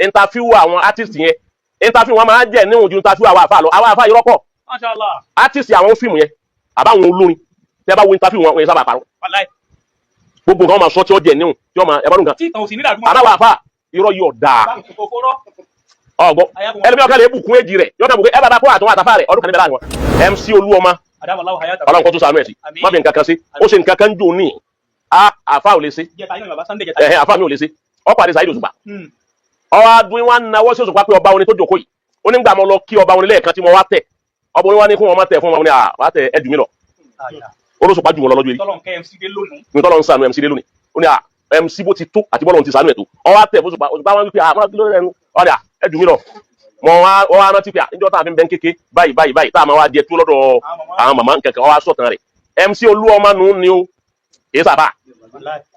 Interview àwọn artist yẹn, interview wọn máa ń jẹ́ níwọ̀n ju interview àwọn àfa lọ. Àwọn àfa yìí rọ́pọ̀. Masha Allah. Artist, àwọn fíìmù yẹn àbáwọn olórin, tẹ́ bá wo interview wọn, wọn yẹn sábà parọ́. Wàláì. Gbogbo nǹkan wọn máa sọ tí ó jẹ́ níwọ̀n tí wọ́n máa ẹ bá dùn kan. Tí ìtàn òsì nídàá. Àbáwọn àfa, irọ́ yìí ọ̀dà. Òfòrọ́. Ọgbọ ẹlẹmi ọkàn lè bùkún èjì rẹ yọkàn bùkún ẹ bàbá kó àtúnwò àtàfà rẹ ọdún kan níbẹ̀ láàrin wọn. MC Olúọmọ. Adamallahu hayata. Ọlọ́run kó tó sànú ẹ̀ sí. Àmín. Má fi nǹkan kan sí, ó ṣe nǹkan kan jò ní a àfa ò lè ṣe. Jẹta yín bàbá Sunday jẹta. Ẹ̀hẹ́, àfa mi ò lè ṣe. Ọkọ̀ àdé Saheed Òṣùpá, ọwọ́ adùn wa nawọ́ sí Òṣùpá pé ọba orin tó jòkó yìí, ó ní gbà mọ́ lọ kí ọba orin lẹ́ẹ̀kan tí mo wá tẹ̀, ọba orin wa ní kí wọ́n má tẹ̀ fún wọn ní à wá tẹ̀ ẹ jù mí lọ. Olóṣùpá jù wọn lọ lọ́jọ́ yìí. Tọ́lọ̀ kẹ́ MC dé lónìí. Ní tọ́lọ́ ń sànú MC dé lónìí, ó ní à MC bó ti tó àti bọ́lọ̀ ti sànú ẹ̀ tó, ọwọ́ tẹ̀ fún Òṣùpá. Òṣùpá wọn wípé àmọ́ kí ló rẹ̀ ń ọ̀dà ẹ jù mí lọ. Mọ wá rántí pé níjọ́ tá a fi ń bẹ́ ń kéke báyìí báyìí báyìí, tá a máa wá jẹ tó lọ́dọ̀ àwọn màmá nkẹ̀kẹ́, ọwọ́ sọ̀tàn rẹ̀. MC Olúọmọ nù ni ó kì í sábà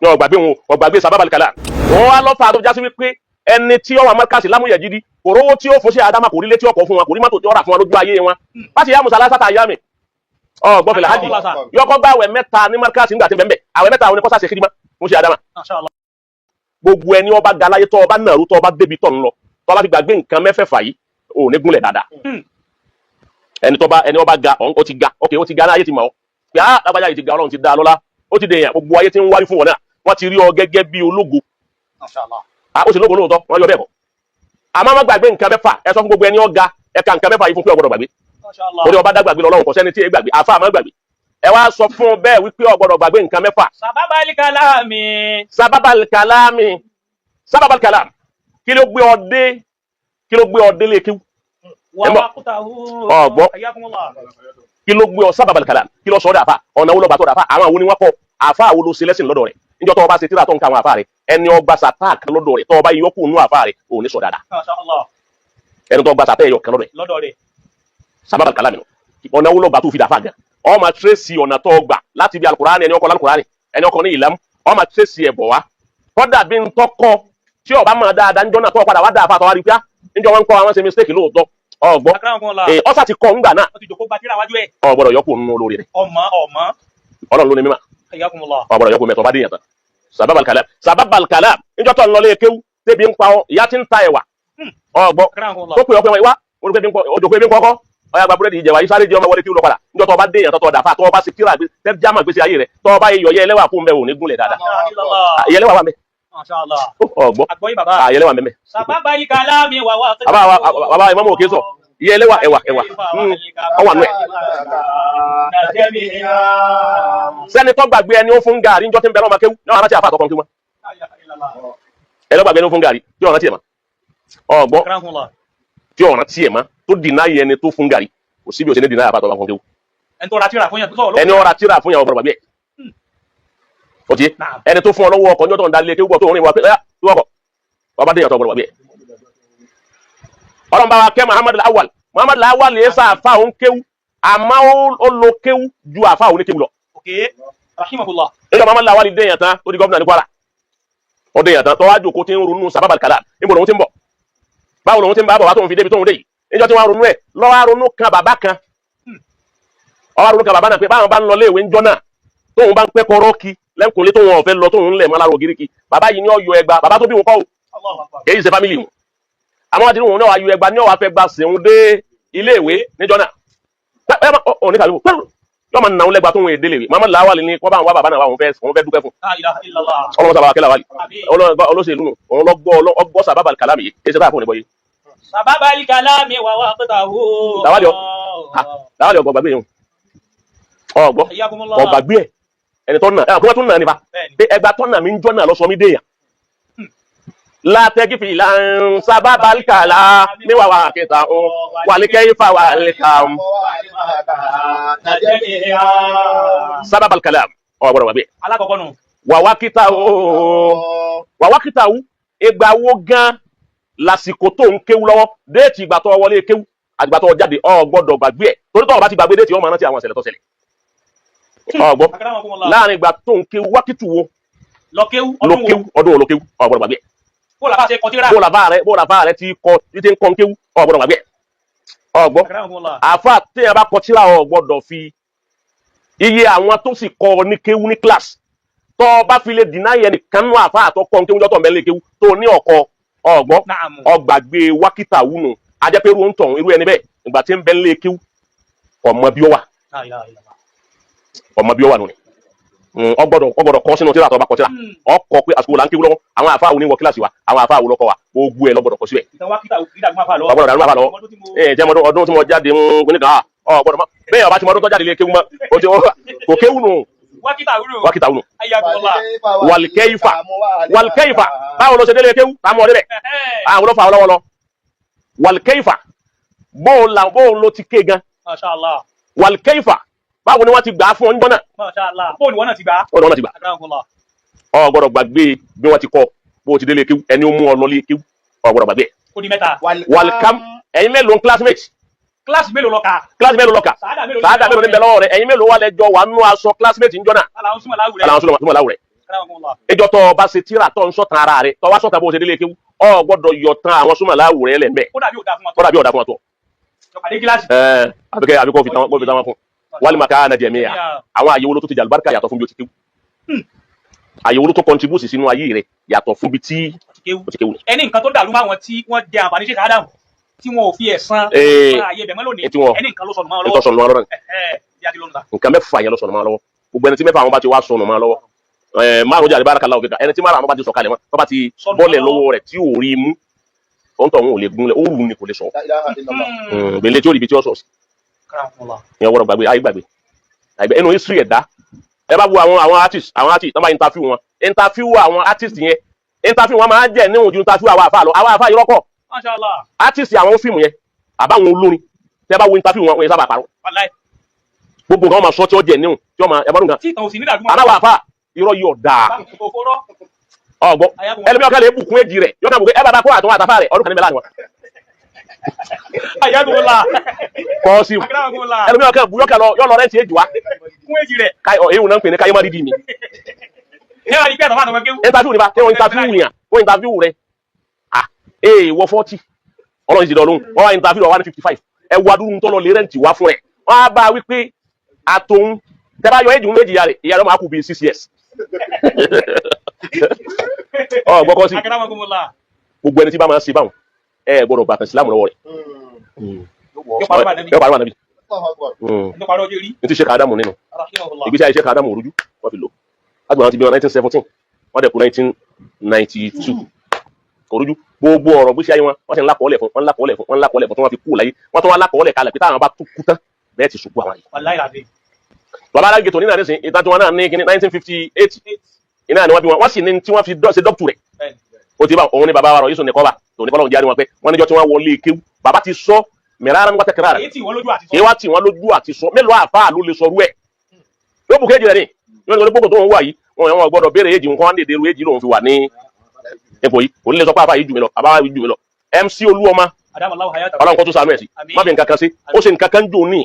ní ọgbàgbé wọn, ọgbàgbé sábàbà kàlà wọn wá lọ́fà tó jásí wípé ẹni tí ó wà mọ́kàsí lámúyẹ̀ jídí kò rówó tí ó fún sí adama, kò rí létí ọkọ̀ fún wọn, kò rí mọ́tò tí ó rà fún wọn lójú ayé wọn. Láti yá musa lásàtà yá mi ọgbọ́n fìlà hajj yọkọ gba àwẹ̀ 3 ní mọ́kàsí nígbà tí bẹ́ẹ̀ àwẹ̀ 3 àwọn oníkọ́sà ṣe kídìmá fún sí adama. Masha Allah. Gbogbo ẹni ọba galáyé tọ́ ọba nàró tọ́ ọba débi tọ́ ń lọ, tọ́ ọba fi gbàgbé nǹkan mẹ́fẹ̀ẹ̀fà yìí, ò ní gúnlẹ̀ dáadáa. Ẹni tọ́ bá ẹni ọba ga ọ̀hún, ó ti ga, ok, ó ti ga láyé ti mọ̀ ọ́ pé á lágbájá yìí ti ga, Ọlọ́run ti dá a lọ́lá, ó ti dèèyàn, gbogbo ayé ti ń wárí fún wọn náà, wọ́n ti rí ọ gẹ́gẹ́ bí ológo. Masha Allah. Ah, ó sì lógo lóòótọ́, wọ́n yọ bẹ́ẹ̀ kọ́. Àmọ́ má gbàgbé nǹkan mẹ́fà. Ẹ sọ fún gbogbo ẹni ọ̀ga, ẹ̀ka nǹkan mẹ́fà yìí fún pé ó gbọ́dọ̀ gbàgbé. Masha Allah. Orí ọba dàgbàgbé lọ́lọ́run, kò sẹ́ni tí ẹ gbàgbé, àfa má gbàgbé. Ẹ wá sọ fún un bẹ́ẹ̀ wípé ó gbọ́dọ̀ gbàgbé nǹkan mẹ́fà. Sábàbàlì kàlámì. Sábàbàl kàlámì, sábàbàl kàlám, kí ló gbé ọ dé, kí ló gbé ọ délé kíw? Wà Ẹ mọ̀. wàkútàhù. Ọ̀gbọ́. Ayakumullah. Kí ló gbé ọ sábàbàl kàlám? Kí ló sọ ọ́ dàfà? Ọ̀nà wo ló gbà tó dàfà? Àwọn àwọn ni wọ́n kọ́ àfa wo ló ṣe lẹ́sìn lọ́dọ̀ rẹ̀? Níjọ́ tó o bá ṣe tíra tó ń ka àwọn àfa rẹ̀, ẹni ọgbà sàtà kan lọ́dọ̀ rẹ̀, tó o bá yọkù nú àfa rẹ̀, ò ní sọ dáadáa. Masha Allah. Ẹni tó gba sàtà ẹ̀yọ kan lọ́dọ̀ rẹ̀. Lọ́dọ̀ rẹ̀. Sábàbàl kàlámì nù. Ọ̀nà wo ló gbà tó fi dàfà gan? Ọ máa trace ọ̀nà tó gbà láti bí alukurani, ẹni ọkọ alukurani, ẹni ọkọ ní ìlàmú, ọ máa trace ẹ̀ bọ̀ wá. Kọ́dà bí ń tọ́kọ tí ọba máa dáadáa níjọ́ náà, tó padà wá dáa fà, tó wá rí pé níjọ́ wọn ń kọ́ àwọn ṣe mistake lóòótọ́, ọgbọ́. Akramakumullah. Ọ̀sà ti kọ́ ńgbà náà. Wọ́n ti jòkó gba tíra wájú ẹ̀. Ọ gbọ́dọ̀ yọkù nínú olórí rẹ̀. Ọmọ ọmọ. Ọlọ́run ló ní mímọ́. Ayakumullah. Ọ gbọ́dọ̀ yọkù mẹ́tọ́ bá dé yàn tán. Sábàbàl kàlám, sábàbàl kàlám, níjọ́ tó ń lọ lé kéwú, tẹ́bi ń pa ọ, ìyá ti ń ta ẹ̀wà, ọgbọ́. Akramakumullah. Tó pè ọ pé wọn wá olùkọ́ ebi ń pọ òjòkó ebi ń kọ́kọ́, ọyà gba búrẹ́dì ìjẹwà yìí, sáré jẹ́ ọmọ wọlé kí ó lọ padà. Níjọ́ tó bá dé yàn tó dàfà, tó bá ṣe tíra tẹ́ jámà gbèsè ayé rẹ̀, tó bá yọ yẹ ẹlẹ́wà fún bẹ́ẹ̀, ò ní gúnlẹ̀ dáadáa. Illallah. Ìyẹlẹ́wà wà mẹ́. Masha Allah. Ọgbọ́. Àgbọ̀yìn bàbá. Ìyẹlẹ́wà mẹ́mẹ́. Sábàbàlì kàlámì wà wàkútàhù. Bàbá ìmọ̀mù òkè sọ ìyẹlẹ́wà, ẹwà ẹwà ọwà nù ẹ̀. Sẹ́ni tó gbàgbé ẹni ó fún gàrí níjọ́ tí ń bẹ lọ́mọ kéwú náà, rántí àfa àtọkọ kéwú mọ́. Ẹni ó gbàgbé ẹni ó fún gàrí tí ọ̀ràn tiẹ̀ mọ́, ọgbọ́. Akramakumullah. Tí ọ̀ràn tiẹ̀ mọ́ tó dìnnà yẹn ni tó fún gàrí, kò síbi ò sí ní dìnnà àfa àtọkọ kéwú. Ẹni tó ra tíra fún yẹn tó sọ̀rọ̀. Ẹni ọ̀rà tíra fún yàrá ọ̀bọ̀rọ̀ gbàgbé ẹ̀ ó ti yé. Naam. Ẹni tó fún ọ lọ́wọ́ ọkọ̀ níjọ́ tó ń dalé kéwú bọ̀ tó ń rìn wá pé ẹ̀ tó ọkọ̀ ọba dé yàtọ̀ ọ̀bọ̀rọ̀ gbàgbé ẹ̀. Ọlọ́run bá wa kẹ́ Muhammad Lawal. Muhammad Lawal yẹ sá àfa òun kéwú, àmọ́ ó lo kéwú ju àfa òun ní kéwú lọ. Okay. Rahimahullah. Nígbà Muhammad Lawal dé yàn tán, ó di gómìnà ní Kwara, ó dé yàn tán, tó wá jókòó tí ń ronú sábàbà kàlà, níbo lòun ti ń bọ̀, báwo lòun ti ń bá bọ̀ wá tóun fi débi tóun dé yìí. Níjọ́ tí wọ́n ronú ẹ̀ lọ́wọ́, á ronú kan bàbá kan, ọwọ́ ronú kan bàbá náà pé báwọn bá ń lọ léèwé ńjọ́ náà, tóun bá ń pẹ́ kọ́rọ́ kí lẹ́kùnlé, tóun ọ̀fẹ́ lọ, tóun ń lẹ̀ mọ́ lára ògiri kí bàbá yìí ní ọ̀yọ́ ẹgba bàbá tó bí wọn kọ́ ò. Allahu Akbar. Èyí ṣe family wọn, àmọ́ wọ́n ti ní òun náà wá yọ ẹgba ní ọ̀wá fẹ́ gba sèun dé ilé ìwé níjọ́ náà ẹ ẹ ọ ní kàlùkù yọ máa nà ń lẹ́gba tóun èdè lèwe. Muhammad Lawal ní kọ́ bá àwọn wá bàbá náà wá, òun fẹ́ dúpẹ́ fún. La ilaha illallah. Ọlọ́mọ sábà kẹ́lá wàlì. Àmín. Olóṣèlú nù, òun lọ gbọ́ ọgbọ́ sábàbà kàlámì yìí, èsì táà fún ìbọn yìí. Sábàbàlì kàlámì wà wàkútàhù. Lawal yọ Lawal ọgbọ gbàgbé yìí, ọgbọ. Ayakumullah. Ọgbàgbé ẹ, ẹni tó nà ẹ kó tó nà nípa Bẹ́ẹ̀ni. pé ẹgba tó nà mí ń jọ́ náà lọ sọ mí déyàn látẹ́gí fìlà ń sábàbà kàlá níwà wà kẹta ń wàlíkẹ́ ifá wà lẹ́ka ń sábàbà kàlá ọgbọ̀dọ̀ gbàgbé. Alákọ̀ọ́kọ́ nù. Wàwákìtà ooo, wàwákìtà wù, ìgbà wo gan lásìkò tó ń kéwú lọ́wọ́, date ìgbà tó wọlé kéwú àgbà tó jáde, ọ gbọ́dọ̀ gbàgbé ẹ̀, torí tó o bá ti gbàgbé date, ọmọ rántí àwọn ìṣẹ̀lẹ̀ tó ṣẹlẹ̀, ọgbọ́. Akramakumullah. Láàrin ìgbà tó ń kéwú, wákìtù wo. Lọ kéwú ló ọdún wo. kéwú, ọdún wo ló kéwú, ọ gbọ́dọ̀ gbàgbé ẹ̀. Bó làbá ṣe kọtíra. Bó làbá rẹ ti kọ ti ń kọ́ ń kéwú, ọ gbọ́dọ̀ gbàgbé ẹ̀, ọgbọ́. Akramakumullah. Àfa téèyàn bá kọ tíra, ọ gbọ́dọ̀ fi iye àwọn tó sì kọ ní kéwú ní class, tó o bá fi lè deny ẹnìkan nú àfa àtọkọ ní kéwú jọ́tọ̀ mẹ́lẹ̀ kéwú tó ní ọkọ Ọgbọ́n Naam. ọgbàgbé wákìtà wúnu ajẹ́pẹ́ irú ń tọ̀hún, irú ẹni bẹ́ẹ̀, ìgbà tí ń bẹ nílé kéwú, ọmọ bí ó wà. La ilaha illallah. Ọmọ bí ó wà nù ni. Ọgbọ́dọ̀ kọ sínú tíra tó bá kọ tíra, ọkọ pé àsìkò là ń kéwú lọ́wọ́, àwọn àfáà wo ní wọ kíláàsì wa, àwọn àfáà wo lọ́kọ wa, gbogbo ẹ̀ lọ́gbọ́dọ̀ kọ síbẹ̀. Ìtàn wákìtà ìdàgbọ́n àfà lọ́wọ́. Ọgbọ́dọ̀ dàrú àfà lọ́wọ́. Ọdún tí mo Ẹ jẹ́ mọ́dún ọdún tí mo jáde ń gbé nìkan, ọ gbọ́dọ̀ mọ́ bẹ́ẹ̀. Ọba tí mo ọdún tó jáde lé kéwú mọ́ o ti kò kéwú nù. Wákìtà wúlò. Wákìtà wúnù. Ayagunla. Wàlìkẹ́yìfà, wàlìkẹ́yìfà, báwo ló ṣe délé kéwú táwọn ọdẹ bẹ̀, àwọn ló fà ọ́ lọ́wọ́ lọ. Wàlìkẹ́yìfà, bóun là bóun ló ti ké gan. Masha Allah. Wàlìkẹ́yìfà, báwo ni wọ́n ti gbà á fún ọ nígbọ́n náà? Masha Allah. Bóòlù wọn náà ti gbà á. Ó ní wọ́n ti gbà. Akramakumullah. Ọ gbọ́dọ̀ gbàgbé bí wọ́n ti kọ́ bó ti délé kéwú, ẹni ó mú ọ lọ lé kéwú, ọ gbọ́dọ̀ gbàgbé ẹ̀. Ó di mẹ́ta. Wàlìkám, ẹ̀yin mélòó ń classmate? Kíláàsì mélòó lọ kà? Kíláàsì mélòó lọ kà? Sàádà mélòó? Sàádà mélòó ní bẹ lọ́wọ́ rẹ? Ẹ̀yin mélòó wà lẹ́jọ́ wà nínú aṣọ classmate ńjọ́ náà? Aláwọn súnmọ́ láwùrẹ́. Aláwọn súnmọ́ láwùrẹ́. Akramakumullah. Ìjọ tó o bá ṣe tíra tó ń sọ̀tàn ara rẹ, tó wá sọ̀tàn bó ṣe délé kéwú, ọ gbọ́dọ̀ yọ tán àwọn súnmọ́ láwùrẹ́ lẹ̀ mbẹ́. Ó dàbí ò dáa fún wọn tó. Kọ́dà bí ọ̀dà fún wa tó. Jọ pàdé kíláàsì. Ẹ àbíkẹ́ àbíkọ́ fi tán, kó fi tán wọn fún wálé màkà á nàjẹ̀mí à. Àwọn àyẹ̀wò ló tó ti jàlùbáríkà yàtọ̀ fún bí o ti kéwú? Àyẹ̀wò ló tó contribute sínú ayé rẹ yàtọ̀ fún bí tí Kéwú. o ti kéwú ni? Ẹni nǹkan tó dàrú mọ́ àwọn tí wọ́n jẹ àǹfààní ṣe Ádámù tí wọn ò fi ẹ̀san ààyè bẹ̀ mọ́ lónìí. Etí wọn Ẹni nǹkan ló sọnù mọ́ wọn ètò lọ́wọ́. sọnù mọ́ lọ́wọ́. Ẹ̀hẹ́, bí a ti lónìí ta. Nǹkan mẹ́fà yẹn ló sọnù mọ́ lọ́wọ́. Gbogbo ẹni tí mẹ́fà àwọn bá ti wá sọnù mọ́ lọ́wọ́, márùn jáde, barakallahu fika, ẹni tí márùn àwọn bá ti sọ̀kalẹ̀ mọ́, tó bá ti Sọnù bọ́lẹ̀ mọ́ lọ́wọ́. lọ́wọ́ rẹ̀ tí ò rí mú, ó ń tọ̀ wọn ò lè gúnlẹ̀, ó rù ní kò lè sọ. Gbèlè tí ó rí ibi tí ó sọ̀ sí. Akramakumullah. Ìyẹn gbọ́dọ̀ gbàgbé ayé, gbàgbé àgbẹ̀ inú history ẹ̀dá. Ẹ bá wo àwọn artist tó bá interview wọn, interview àwọn artist yẹn, interview wọn máa ń jẹ́ níwọ̀n ju interview àwọn àfa lọ. Àwọn àfa yìí rọ́kọ̀. Masha Allah. Artist, àwọn fíìmù yẹn àbáwọn olórin, tẹ bá wo interview wọn, wọn yẹn sábà parọ́. Wàláì. Gbogbo nǹkan wọn máa sọ tí ó jẹ́ níwọ̀n tí wọ́n máa ẹ bá dùn kan. Tí ìtàn òsì ní dàrú mọ́. Àbáwọn àfa irọ́ yìí ọ̀dà Òfòrọ́. Ọgbọ́ ẹlòmíràn kan lè bùkún èjì rẹ̀, yọ̀ọ́ kan bùkún ẹ bàbá kó àtúnwò àtàfà rẹ̀, ọdún kan níbẹ̀ láàrin wọn. Ayagunla. Kọ́ sí. Akramakumullah. Ẹlòmíràn kan bu yọ̀ọ́ kan lọ yọ̀ lọ rẹ́ǹtì èjì wa. Kún èjì rẹ̀. Èyí wọn náà ń pè ní káyé má dídì mi. Ní àwọn ìgbẹ́ àtàwọn àtàwọn kéwú. Interview ni bá tí wọ́n interview yàn, wọ́n interview rẹ̀, ah, ee, wọ 40, ọlọ́run ti dọ̀lóhùn, wọ́n wá interview wà ní 55. Ẹ wá dúró tó lọ lé rẹ́ǹtì wá fún rẹ̀, wọ́n á bá a wípé àtòun tẹ́ bá yọ èjì méjì ya rẹ̀, ìyá rẹ̀ máa kú bíi 6 years. Ọ gbọ́kọ́ sí. Akramakumullah. Gbogbo ẹni tí bá máa ń ṣe báwọn, ẹ gbọ́dọ̀ bàtàn sílámù lọ́wọ́ rẹ̀. Yóò parọ́ bá nàbí. Yóò parọ́ ànábì. Yóò parọ́ ọjọ́ rí. Ní ti ṣe kàádámù nínú Rahimahullah. ìgbésí ayé ṣe kàádámù òrújú wọ́n fi lò láti wọn ti bí wọn 1917, wọ́n dẹ̀ kú 1992. Òrújú gbogbo ọ̀rọ̀ gbésí ayé wọn, wọ́n ti ń lákọọ́lẹ̀ fún wọn, ń lákọọ́lẹ̀ fún wọn, ń lákọọ́lẹ̀ fún tí wọ́n fi kú láyé. Wọ́n tún wá lákọọ́lẹ̀ kalẹ̀ pé táwọn bá tún kú tán bẹ́ẹ̀ ti sùkú àwọn yìí. Wàláì làbí. Bàbá alágbe tòní náà nísìnyí, ìtàn tí wọn náà ní kíní 1958 iná ni wọ́n bí wọn, wọ́n sì ní tí wọ́n fi ṣe dọ́kítù rẹ̀. Ó ti bá òun ní bàbá wa rọ̀ yìí sùn ní kọ́ba tòní kọ́lọ́hún jáde wọn pé wọ́n níjọ́ tí wọ́n wọlé kéwú, bàbá ti sọ mìíràn ń wá tẹ́kẹ̀rẹ́ rẹ̀. Èyí tí wọ́n lójú àti sọ. Kí wá tì wọ́n lójú àti sọ. Mélòó àfáà ló lè sọrú ẹ̀? Yóò bù kéjì rẹ̀ ni yóò ní gbogbo tó ń wà yìí, wọn wọn gbọ́dọ̀ béèrè èjì nǹkan dédé irú èjì lòun fi wà ní ipò yìí. Òun lè sọ pé àfáà yìí jù mí lọ, àbá yìí jù mí lọ. MC Olúọmọ, Adamallahu hayata. Ọlọ́run kó tó sànú ẹ̀ sí. Àmín. Má fi nǹkan kan sí, ó ṣe nǹkan kan jò ní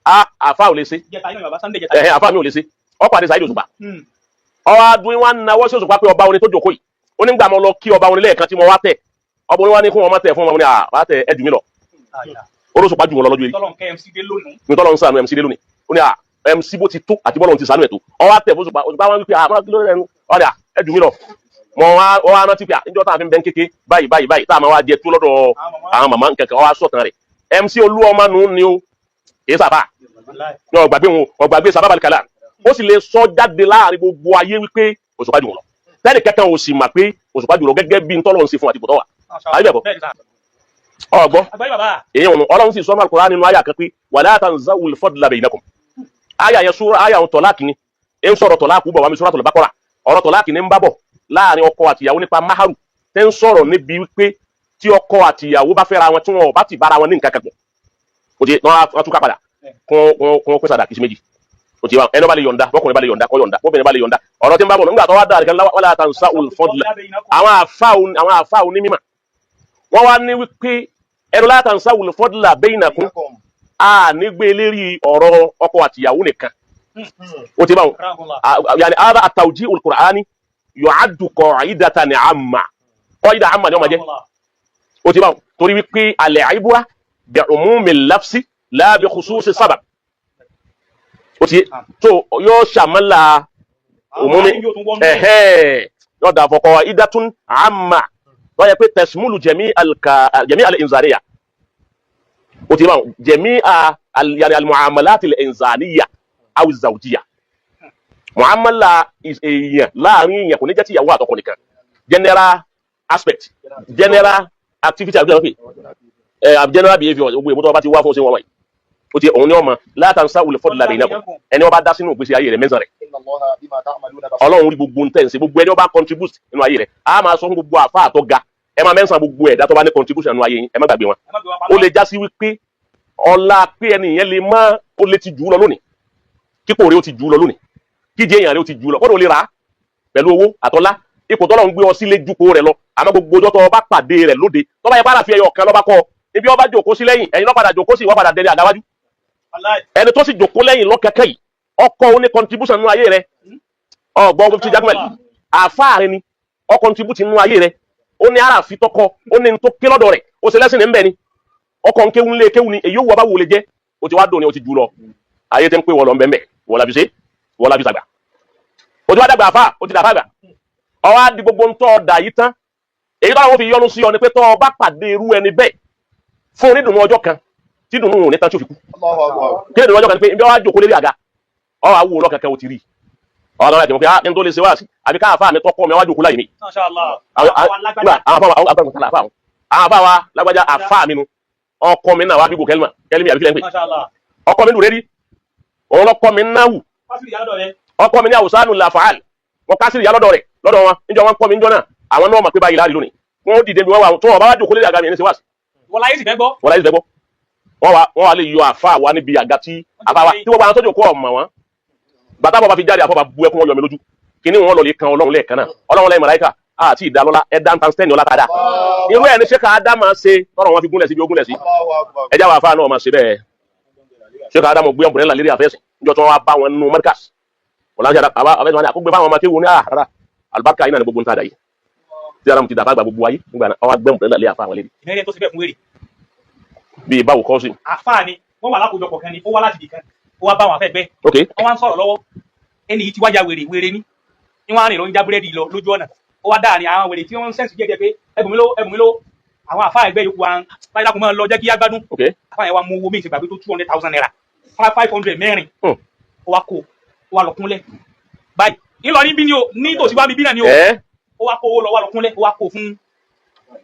a àfáà ò lè ṣe. Jẹta yín bàbá Sunday jẹta. Ẹ̀hẹ́, àfáà mi ò lè ṣe. Ọkọ̀ àti Saheed Òṣùpá, ọwọ́ adùn wa nawọ́ sí Òṣùpá pé ọba orin tó jókòó yìí, ó ní gbà mọ́ lọ kí ọba orin lẹ́ẹ̀kan tí mo wá tẹ̀, ọba orin wa ní kí wọ́n má tẹ̀ fún wọn ní à tẹ̀ ẹ jù mí lọ. Olóṣùpá jù wọn lọ lọ́jọ́ yìí. Tọ́lọ̀ kẹ́ MC dé lónìí. Ní tọ́lọ́ ń sànú MC dé lónìí, ó ní à MC bó ti tó àti bọ́lọ̀ ti sànú ẹ̀ tó, ọwọ́ àtẹ̀ fún Òṣùpá. Òṣùpá wọn wípé àmọ́ kí ló rẹ̀ ń ọ ní à ẹ jù mí lọ. Mọ wá rántí pé níjọ́ tá a fi ń bẹ́ ń kéke báyìí báyìí báyìí tá a máa wá jẹ tó lọ́dọ̀ àwọn màmá nkankan, ọwọ́ asọ̀tàn rẹ̀. MC Olúọmọ nù ni ó kì í sábà ní ọgbàgbé wọn, ọgbàgbé sábà kàlà, ó sì lè sọ jáde láàrin gbogbo ayé wípé Òṣùpá jù wọn lọ, tẹ́lẹ̀ kẹ́kẹ́ ò sì mà pé Òṣùpá jù lọ gẹ́gẹ́ bí ntọ́lọ́ ń ṣe fún àtìkù tọ́wà. Ayé bẹ̀ kọ́. Ọgbọ́ èyí wọn Ọlọ́run sì sọ Al-Qur'an nínú àyà kan pé wala tanzawul fadla bainakum. Àyà yẹn sura àyà wọn tọ́láàkì ni ẹ ń sọ̀rọ̀ tọ́láàkù bọ̀ wá mi Suratul Baqara, ọ̀rọ̀ tọ́láàkì ni ń bá bọ̀ láàrin ọkọ àtìyàwó nípa máhàrù tẹ́ ń sọ̀rọ̀ níbi wípé tí ọkọ àtìyàwó bá fẹ́ra wọn, tí wọn ò bá ti bára wọn ní nǹkan kan pọ̀, o ti wọn túká padà kún kún sàdàkì sí méjì. O ti wa ẹni bá lè yọ̀ǹda, bọ́kùnrin bá lè yọ̀ǹda kó yọ̀ǹda, bóbìnrin bá lè yọ̀ǹda. Ọ̀rọ̀ tí ń bá bọ̀ nígbà tó wá dáa kan, wala tansawul fadla. Àwọn àfa onímọ̀ wọ́n wá ní wípé ẹnu la tansawul fadla bainakum a nígbé lérí ọ̀rọ̀ ọkọ àtìyàwó nìkan. O ti bá wọn yàní ara at-tawjihul qur'ani yu'addu qa'idatan 'amma, qa'ida 'amma ni wọ́n máa jẹ́. O ti bá wọn torí wípé al-ibra bi'umumil lafzi la bi khususi sabab. O ti tó yóò ṣàmàlà umumi, ẹ̀hẹ́, yóò dà fọkọ idatun 'amma. Tó yẹ pé tẹ̀símúlù jẹ̀mí jẹ̀mí al-inzaniya, o ti bá wọn jẹ̀mí yani al-muamalat al-inzaniya aw az-zawjiyya, muamala èèyàn láàrin èèyàn, kò ní jẹ́ ti ìyàwó àtọkọ nìkan, general aspect, general activity, àbí àwọn ẹ general behaviour, gbogbo èmo tó bá ti wá fún ṣe wọn wọ̀nyí, ó ti òun ní ọmọ la tansawul fadla bainakum. Ẹni wọn bá dá sínú ìgbésí ayé rẹ̀, mẹ́sàn rẹ̀. Inna Allaha bima ta'maluna basir. Ọlọ́run rí gbogbo ntẹ̀ ń ṣe, gbogbo ẹni wọn bá contribute nínú ayé rẹ̀. A máa sọ fún gbogbo àfa àtọ́ ga, ẹ máa mẹ́sàn gbogbo ẹ̀dá tó bá ní contribution nínú ayé yín, ẹ má gbàgbé wọn. Ẹ má gbé wọn Ó pamọ́. lè já sí wípé ọlá pé ẹni yẹn lè má, ó lè ti jù ú lọ lónìí, kíkò rẹ̀ ó ti jù ú lọ lónìí, kíjẹ èèyàn rẹ̀ ó ti jù ú lọ, kọ́dọ̀ ó lè rà á pẹ̀lú owó àtọ́lá, ipò tọ́lọ́ ń gbé ọ sí lé jùkó rẹ̀ lọ. Àmọ́ gbogbo ọjọ́ tó o bá pàdé rẹ̀ lóde, tó bá yẹ pàrà fi ẹyọ kan lọ́ba kọ́ ibi ọba jòkó sí lẹ́yìn, ẹ̀yin lọ́padà jòkó sí, ìwọ́ padà dẹni àgáwájú. Wàláhì. Ẹni tó sì jòkó lẹ́yìn lọ́kẹ́kẹ́ yìí, ọkọ ó ní contribution nínú ayé rẹ̀. Ọgbọ́n mufti Jaqmal, àáfàá rẹ ni, ọ contribute nínú ayé rẹ̀. Ó ní ara fi tọkọ, ó ní tó ké lọ́dọ̀ rẹ̀, ó ṣe lẹ́sìn ní nbẹ ni, ọkọ̀ ń kéwu ńlé kéwu ni, èyí ó wọ bá wò lè jẹ́. Ó ti wá dùn ni, ó ti jù lọ, ayé tẹ́ ń pè wọ́n lọ nbẹ̀nbẹ̀, wọ́n la fi ṣe, wọ́n la fi sàgbà. Ó ti wá dàgbà àfà, ó ti dàfà àgbà, ọwọ́ á di gbogbo ńtọ́ ọ̀dà yìí tán. Èyí táwọn fi yọnu sí ọ ni pé tọ́ ọ bá pàdé irú ẹni bẹ́ẹ̀ fún onídùnnú ọjọ́ kan, tí dùnnú ò ní tán tí ó fi kú. Allahu akbar. Kí ni ìdùnnú ọjọ́ kan? Ni pé ibi wàá jókòó lérí àga, ọ wàá wò lọ́kẹ̀kẹ́, o ti rí ọ lọ́wọ́ ẹ̀jẹ̀ mọ̀ pé ah, ní tó lè ṣe wá sí àbí ká àfáà mi tọ́kọ́ mi wá jókòó láyé mi. Masha Allah. Àwọn Àwọn alágbádá. àwọn afáwa, àwọn afáwa, àwọn afáwa lágbájá, àfáà mi nu, ọkọ mi náà wá bíbò kẹlímà kẹlímì àbí kílẹ̀ ń pè. Masha Allah. Ọkọ mi dùn rérí, òun lọkọ mi náwù. Fásitì ìyá lọ́dọ̀ rẹ̀. Ọkọ mi ní àwòsánù làfààl, wọn ká sí ìyá lọ́dọ̀ rẹ̀ lọ́dọ̀ wọn níjọ wọn kọ́ mi níjọ náà. Àwọn náà mọ̀ pé báyìí láàrin lónìí, wọn ó dìde bí wọn wà tó wọn bá wá jókòó lérí àga mi ní ṣe wá sí. Wọ́n láyé sì fẹ́ gbọ́. Wọn láyé sì fẹ́ gbọ́. Wọn wà lè yọ àfa wa níbi àga tí àfa wa tí gbogbo àwọn tó jókòó ọmọ wọn bàtà bọ̀ bá fi jáde, àfọ̀bà bu ẹkún, wọn yọ mi lójú kíní, wọn lọ lè kan Ọlọ́run lẹ́ẹ̀kan náà. Ọlọ́run lẹ́yìn màláíkà àti ìdálọ́lá ẹ̀dá ń tan stẹ́ẹ̀nì ọlá padà. Irú ẹ̀ ní ṣé ká dá máa ṣe tọrọ wọn fi gúnlẹ̀ sí bí ó gúnlẹ̀ sí. Allahu akbar. Ẹjá wà fáà náà máa ṣe bẹ́ẹ̀. Ṣé ká dá mọ̀ gbé ọ̀bùrẹ́là lérí àfẹ́sìn níjọ́ tí wọ́n wá bá wọn nínú Markaz wọn láti àbẹ́sìn wọn ni àkógbé fáwọn ọmọ akéwòn ní àrà àlùbáríkà yìí náà ní gbogbo ń tàdá yìí tí ara mu ti dàbá gba gbogbo ayé nígbà náà, ọwọ́ gbé ọ̀bùrẹ́là lé àfa àwọn lérí. Ìnáyẹ tó ṣe bẹ́ẹ̀ fún wèrè. Bíi báwo kọ́ sí? Àfáà ni wọ́n wà lákòójọpọ̀ kan ni, ó wá láti ibì kan, ó wá bá wọn àfẹ́ gbẹ́. Ok. Wọ́n wá ń sọ̀rọ̀ lọ́wọ́, ẹni yìí ti wájà wèrè wèrè ní ní wọ́n á rìn lọ ń já búrẹ́dì lọ lójú ọ̀nà. Ó wá dáàrin àwọn wèrè tí wọ́n ń sẹ́ǹsì díẹ̀ pé ẹbùn mi lówó, ẹbùn mi lówó. Àwọn àfáà ẹgbẹ́ yòókù wa báyìí lákùn máa lọ jẹ́ kí á gbádùn. Ok. Àfáà yẹn wá mú owó méjì gbàgbé tó 200,000 naira, 500 mẹ́rin. Ó wá kó, ó wá lọ kúnlẹ̀ báyìí Ńìlọrin bí ni o, ní tòsí wá mi bí náà ni o. Ẹ Ó wá kó owó lọ, wá lọ kúnlẹ̀, ó wá kó fún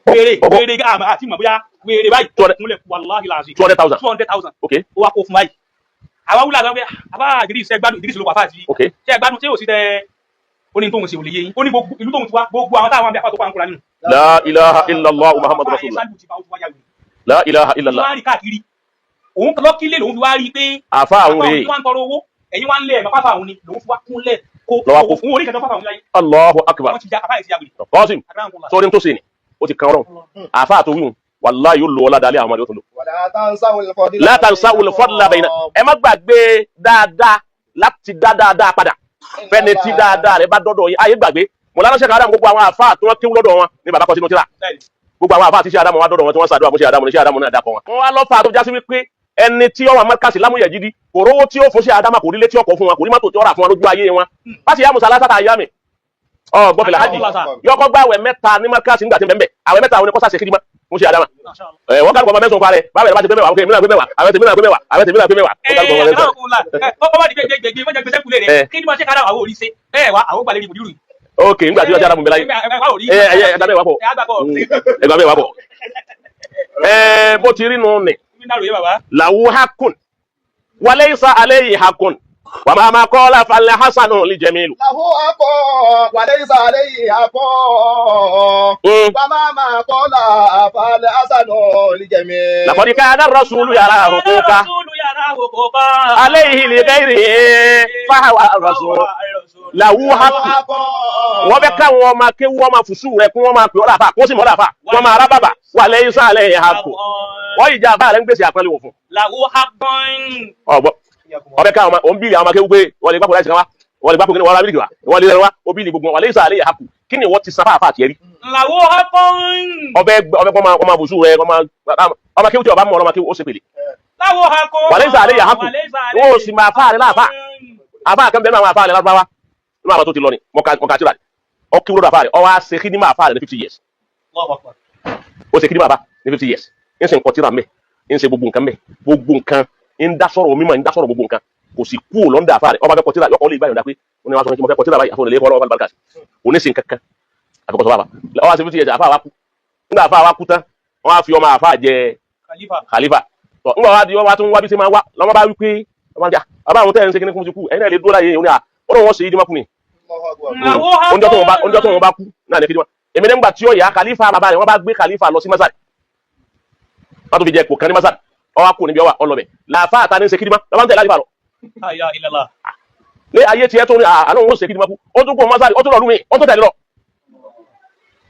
wèrè. Wèrè àti mọ̀ bóyá wèrè báyìí kúnlẹ̀, wàláhì làzì. 200,000? 200,000. Ok. Ó wá kó fún báyìí. Àwa wúlò àgbà pé àbá Ìdírísì, ṣe gbádùn? Ìdírísì ló wà fáàtì. Ok. Ṣe gbádùn tí yóò sí tẹ ó ní tóun ṣe ò lè yé yín. Ó ní gbogbo ìlú tóun ti wá, gbogbo àwọn táwọn àbí àpá tó pa ń kóra nínú. La ilaha illallah Muhammadu rasulullah. La ilaha illallah. Wọ́n á rìn káàkiri, òun lọ́kílẹ̀ lòun fi wá rí i pé àfa àwọn rèé. Òun wá ń tọrọ owó, ẹ̀yin wá ń lé ẹ̀mọ́ fáfà òun ni lòun fi wá kúnlẹ̀ kó Lọ́wọ́ kó. òun orí kẹjọ fáfà òun láyé. Allahu akbar. Wọ́n ti já àfáà yìí ti ya wèrè. Qasim. Akramakumullah. Sórí tó ṣe ni ó ti kan ọ̀rọ̀ àfa àtòwíhun, wàláhì yóò lò ọlá dalẹ̀, àwọn ọmọdé ó tó lò. Wala tansawul fadla. La tansawul fadla bayna, ẹ má gbàgbé dáadáa láti dá dáadáa padà fẹ́ni tí dáadáa rẹ bá dọ́dọ̀ yín. Ayé gbàgbé mọ̀lánà Sheikh Adam, gbogbo àwọn àfa tí wọ́n kéwú lọ́dọ̀ wọn ní bàbá kan sínú tíra, gbogbo àwọn àfa àti Sheikh Adam wọn dọ́dọ̀ wọn tí wọ́n ṣàdúrà fún Sheikh Adam ní Sheikh Adam náà dàpọ̀ wọn. Wọ́n wá lọ́fà tó jásí wípé ẹni tí ó wà Markaz lámúyẹ̀ jídí kò rówó tí ó fún Sheikh Adam, kò rí létí ọkọ̀ fún wọn, kò rí mọ́tò tí ó rà fún wọn lójú ayé wọn. Pàṣẹ yà musa lásàtà ayá mi ọ gbọ́fẹ̀lẹ̀ hajj yọkọ́ gba àwẹ̀ 3 ní Markaz nígbà tí ń bẹ̀ àwẹ̀ 3 àwọn oníkọ́sà ṣe kídìmá fún Sheikh Adam. Ẹ wọ́n kálukọ̀ ọmọ mẹ́sàn-án parẹ́ báwẹ̀ rẹ̀ bá ti pé 10, ok, mìíràn pé 10, àwẹ̀ tèmi náà pé 10, àwẹ̀ tèmi náà pé 10, wọ́n kálukọ̀ ọmọ mẹ́sàn-án. Ọkọ̀ bá di gbẹgbẹgbẹ wọ́n jẹ gbèsè kulẹ̀ rẹ̀ kí ni wọ́n ṣe kára àwọn òrìṣẹ́ ẹ wá àwọn gbalẹ̀ ìbòdì rù. Ok, nígbà tí wọ́n ṣe Adam bẹ̀ láyé, ẹ ẹ ẹgbà 10 pọ̀, ẹgbà 10 pọ̀. Ẹ bó ti rí nu nì làwù hakun walaysa alayhi hakun wàmà má qala fal hasanu li jamilu. Lahu akọ walaysa alayhi akọ. Wa ma qala fal hasanu li jamil. Laqad kana ar-rasulu yara huquqa alayhi li ghayrihi fahuwa ar-rasul làwù hakun. Wọ́n bẹ káwọn ọmọ akéwú wọn máa fùsù rẹ kí wọ́n máa pè ọ́ láfa, kó sì mọ́ láfa, wọ́n máa rábàbà walaysa alayhi hakun. Wọ́n yìí já àbá rẹ̀ ń gbèsè àpẹẹrẹ wò fún. Làwù hakun. Ọgbọ́n ọbẹ̀ káwọn ọmọ òun bíìlì àwọn akéwú pé wọ́n lè gbàpò láìsí kan wá, wọ́n lè gbàpò kí ni, wọ́n ra mílíkì wá, wọ́n lè rẹ wá, ó bíìlì gbogbo wọn. Walaysa alayhi hakun, kí ni wọ́n ti san fáfáà tiẹ̀ rí? Làwù hakun. Ọbẹ̀ ọbẹ̀ kọ́ máa bùsù rẹ kọ́ máa ọmọ akéwú tí ọba mọ̀ ọmọ akéwú ó ṣe pèlè. Làwù hakun. Walaysa alayhi hakun, wọ́n ò sì máa fáà rẹ láàfáà. Àfáà kan bẹ́ẹ̀ náà, àwọn àfáà rẹ lárúbáwá nínú àwọn tó ti lọ ni mọ̀ká tíra ọ kí wúlò àfáà rẹ, ọ wá ṣe kí ní máa fáà rẹ ní 50 years. Allahu Akbar. Ó ṣe kídìmọ̀ àbá ní 50 years, ń ṣe nǹkan tíra mẹ́, ń ṣe gbogbo nǹkan mẹ́, gbogbo nǹkan, ń dá sọ̀rọ̀ mímọ̀, ń dá sọ̀rọ̀ gbogbo nǹkan. Kò sì kú lọ́ndà àfa rẹ̀. Ọba fẹ́ kọ tíra, yọkọ̀ lè gbà yọ̀ǹda pé ó ní wàá sọ pé mo fẹ́ kọ tíra báyìí, àfọ̀nà lè kọ́ ọlọ́wọ́ balùbáríkà sí òní ṣe nǹkan kan àfikọ́ sọ bàbá. Ọba ṣe 50 years, àfa wa kú. Nígbà àfa wa kú tán, wọ́n á fi ọmọ àfa jẹ Khalifa. Khalifa tọ. Nígbà wá di wọ́n wá tún wá bí ṣe máa wá lọ́mọ bá wí pé ọmọ àti bàbá àwọn tẹ́ ẹ̀ ń ṣe kíní fún ti kú, ẹ̀yin náà lè dúró láyé òní à ó lóun wọ́n ṣe ìdí mọ́kùnrin. Oúnjẹ tó wọn bá kú náà ní kíní wọn. Èmi nígbà tí ó yà khalifa bàbá rẹ̀, wọ́n bá gbé khalifa lọ sí masad, wọ́n tún fi jẹ kò kan ní masad. Ọwọ́ kò níbi ọwọ́ ọlọ́bẹ̀ làáfà àtàní ń ṣe kíní mọ́ lọ́wọ́ ń tẹ̀lé àlìfà lọ. La ilaha illallah. Ní ayé tiẹ̀ tó ní àná òun ó ṣe kíní mọ́ kú, ó tún kó masad, ó tún lọ lú mi, ó tún tẹ̀lé lọ.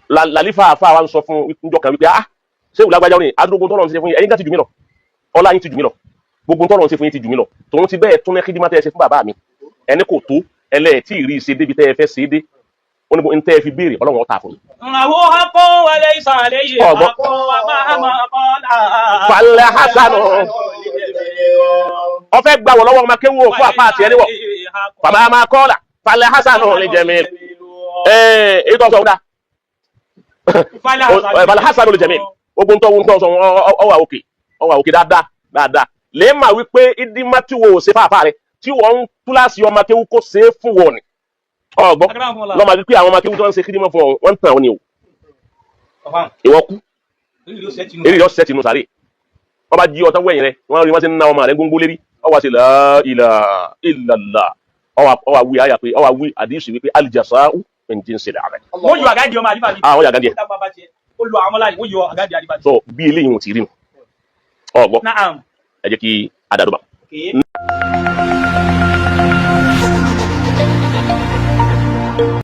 Làlífà àfa wa ń sọ fún njọ kan wípé, ah, ṣé ìwúlẹ̀ agbájá ní adúrógbó tọ́lọ̀ ń ṣe fún yín, ẹ̀yin ká ti jù mí lọ, ọlá yín ti jù mí lọ, gbogbo tọ́lọ̀ ń ṣe fún yín ti jù mí lọ. Tòun ti bẹ́ẹ̀ tún ní kídímà tẹ́ ẹ ṣe fún bàbá mi, ẹni kò tó ẹlẹ́ẹ̀tì rí ṣe débi tẹ́ ẹ fẹ́ ṣe é dé. Ó ní n tẹ́ ẹ fi béèrè, Ọlọ́run ọ̀tá fún yín. Lahu haqqun wa laysa alayhi Ọ̀gbọ́n. haqqun wa mahma qala. Falẹ̀ hasanu ọfẹ́ gbà wọ̀ lọ́wọ́ ọmọ kéwù fún àpá àti ẹni wọ̀ bàbá máa kọ́ là falẹ̀ hasanu lè jẹ̀mí ẹ̀ èyí tó sọ ọ́ dá falẹ̀ hasanu lè jẹ̀mí. Ogun tó ń tọ́ sọ ọwà òkè, ọwà òkè dáadáa dáadáa. Lè mà wípé ìdímà tí wo ṣe fáfá rẹ tí wọ́n ń túláàsì ọmọ kéwù kó ṣe é fún wọn ni ọgbọ́n lọ́mọ wípé àwọn ọmọ kéwù tó ń ṣe kídímọ̀ fún ọ, wọ́n ń tàn ọ́ ni o. Ìwọ kú, eré yọ sẹ́ẹ̀tì nù sàré. Wọ́n bá jí ọtán wẹ̀yìn rẹ, wọ́n rí wọ́n ti ń ná ọmọ rẹ gbóngbó lérí. Ọwọ́ àti la ilaha illallah, ọwọ́ àwí àyà pé ọwọ́ àwí àdìsí wípé al-jasā'u min jinsil 'amal. Wọ́n yọ àgájì ọmọ àlífà mi. Àwọn yàgá díẹ̀. Ó lo àwọn ọmọláyìn, wọ́n yọ àgájì àlífà mi. So bí eléyìí wọn ti rí nu ọgbọ́. Naam. Ẹ jẹ́ kí adàdúbà. Okay.